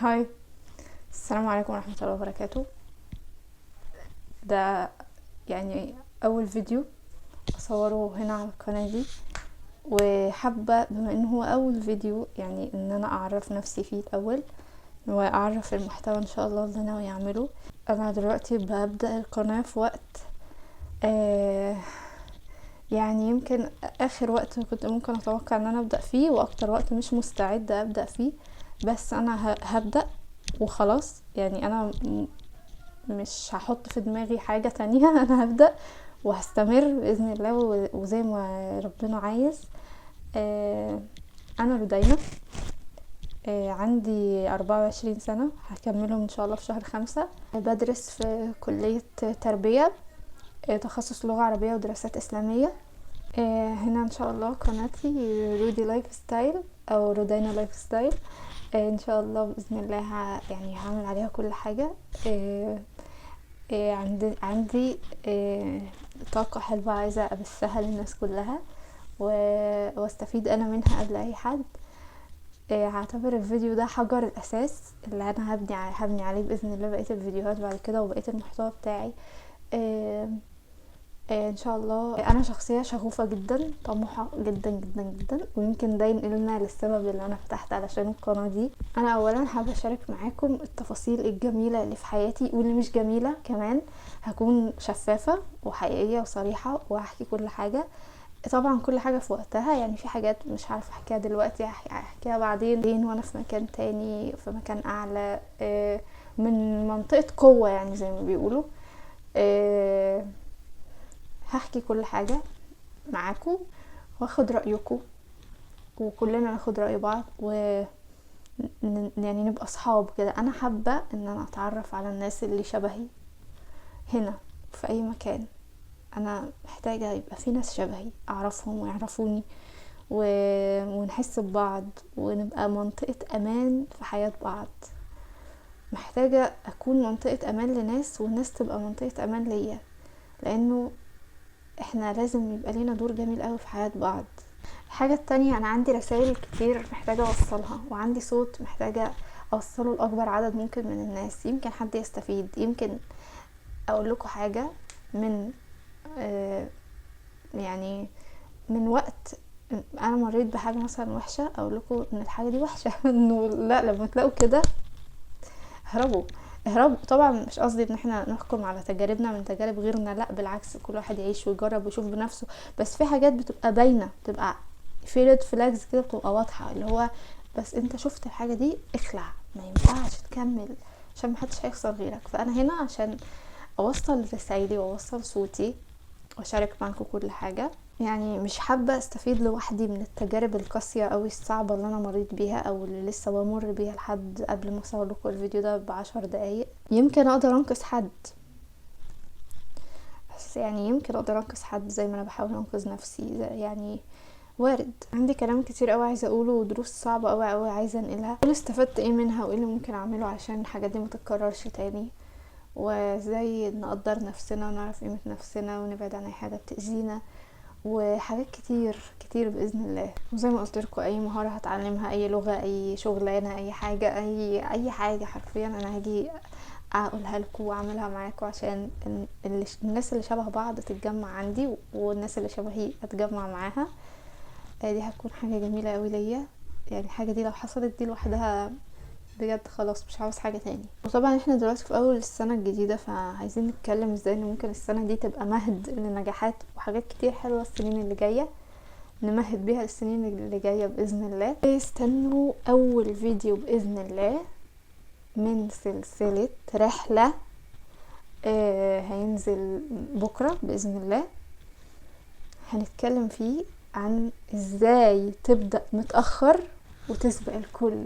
Hi، السلام عليكم ورحمة الله وبركاته. ده يعني أول فيديو أصوره هنا على القناة دي، وحابة بما إنه هو أول فيديو يعني إن أنا أعرف نفسي فيه الأول وأعرف المحتوى إن شاء الله اللي ناوية أعمله. أنا دلوقتي ببدأ القناة في وقت يعني يمكن آخر وقت كنت ممكن أتوقع إن أنا أبدأ فيه، وأكتر وقت مش مستعدة أبدأ فيه، بس أنا هبدأ وخلاص. يعني أنا مش هحط في دماغي حاجة تانية، أنا هبدأ وهستمر بإذن الله وزي ما ربنا عايز. أنا رودينا، عندي 24 سنة، هكملهم إن شاء الله في شهر 5. بدرس في كلية تربية، تخصص لغة عربية ودراسات إسلامية. هنا إن شاء الله قناتي رودي lifestyle أو رودينا lifestyle. إن شاء الله بإذن الله هعمل عليها كل حاجة. عندي طاقة حلوة عايزة أبثها للناس كلها واستفيد أنا منها قبل أي حد. هعتبر الفيديو ده حجر الأساس اللي أنا هبني عليه بإذن الله بقية الفيديوهات بعد كده وبقية المحتوى بتاعي. إن شاء الله. أنا شخصية شغوفة جدا، طموحة جدا جدا جدا، ويمكن ده ينقلنا للسبب اللي أنا فتحت علشان القناة دي. أنا أولا حابة أشارك معاكم التفاصيل الجميلة اللي في حياتي واللي مش جميلة كمان. هكون شفافة وحقيقية وصريحة وهحكي كل حاجة، طبعا كل حاجة في وقتها. يعني في حاجات مش عارفة أحكيها دلوقتي، هحكيها بعدين وأنا في مكان تاني، في مكان أعلى، من منطقة قوة يعني زي ما بيقولوا. هحكي كل حاجة معاكم واخد رأيكم، وكلنا ناخد رأي بعض، و نبقى أصحاب كده. أنا حابة إن أنا أتعرف على الناس اللي شبهي هنا في أي مكان. أنا محتاجة يبقى في ناس شبهي أعرفهم ويعرفوني ونحس ببعض ونبقى منطقة أمان في حياة بعض. محتاجة أكون منطقة أمان لناس والناس تبقى منطقة أمان ليا، لأنه احنا لازم يبقى لينا دور جميل قوي في حياة بعض. الحاجة التانية، أنا عندي رسائل كتير محتاجة أوصلها، وعندي صوت محتاجة أوصله لأكبر عدد ممكن من الناس. يمكن حد يستفيد، يمكن أقول لكم حاجة من وقت أنا مريت بحاجة مثلا وحشة، أقول لكم إن الحاجة دي وحشة. إنه لا، لما تلاقوا كده اهربوا، اهربوا. طبعا مش قصدي ان احنا نحكم على تجاربنا من تجارب غيرنا، لا بالعكس، كل واحد يعيش ويجرب ويشوف بنفسه. بس في حاجات بتبقى باينة، بتبقى في red flags كده، بتبقى واضحة، اللي هو بس انت شفت الحاجة دي اخلع، ما ينفعش تكمل عشان محدش هيخسر غيرك. فانا هنا عشان اوصل رسايلي واوصل صوتي واشارك معاكم كل حاجة. مش حابة استفيد لوحدي من التجارب القاسية أو الصعبة اللي أنا مريت بيها أو اللي لسه بمر بيها لحد قبل ما أصور لكم الفيديو ده ب10 دقايق. يمكن أقدر أنقذ حد، بس يمكن أقدر أنقذ حد زي ما أنا بحاول أنقذ نفسي، وارد. عندي كلام كتير أوي عايزة أقوله ودروس صعبة أوي أوي عايزة أنقلها، أقول استفدت إيه منها وإيه اللي ممكن أعمله عشان الحاجات دي ما تتكررش تاني، وإزاي نقدر نفسنا ونعرف قيمة نفسنا ونبعد عن أي حاجة بتأذينا، وحاجات كتير كتير بإذن الله. وزي ما قلت لكم، أي مهارة هتعلمها، أي لغة، أي شغلانة، أي حاجة، أي حاجة حرفيا أنا هاجي أقولها لكم وأعملها معاكم، عشان الناس اللي شبه بعض تتجمع عندي والناس اللي شبهي أتجمع معاها. دي هتكون حاجة جميلة أوي ليا. الحاجة دي لو حصلت دي لوحدها بجد خلاص مش عاوز حاجة تاني. وطبعا احنا دلوقتي في اول السنة الجديدة، فعايزين نتكلم ازاي ان ممكن السنة دي تبقى مهد لنجاحات وحاجات كتير حلوة السنين اللي جاية، نمهد بيها السنين اللي جاية بإذن الله. استنوا اول فيديو بإذن الله من سلسلة رحلة، هينزل بكرة بإذن الله. هنتكلم فيه عن ازاي تبدأ متأخر وتسبق الكل.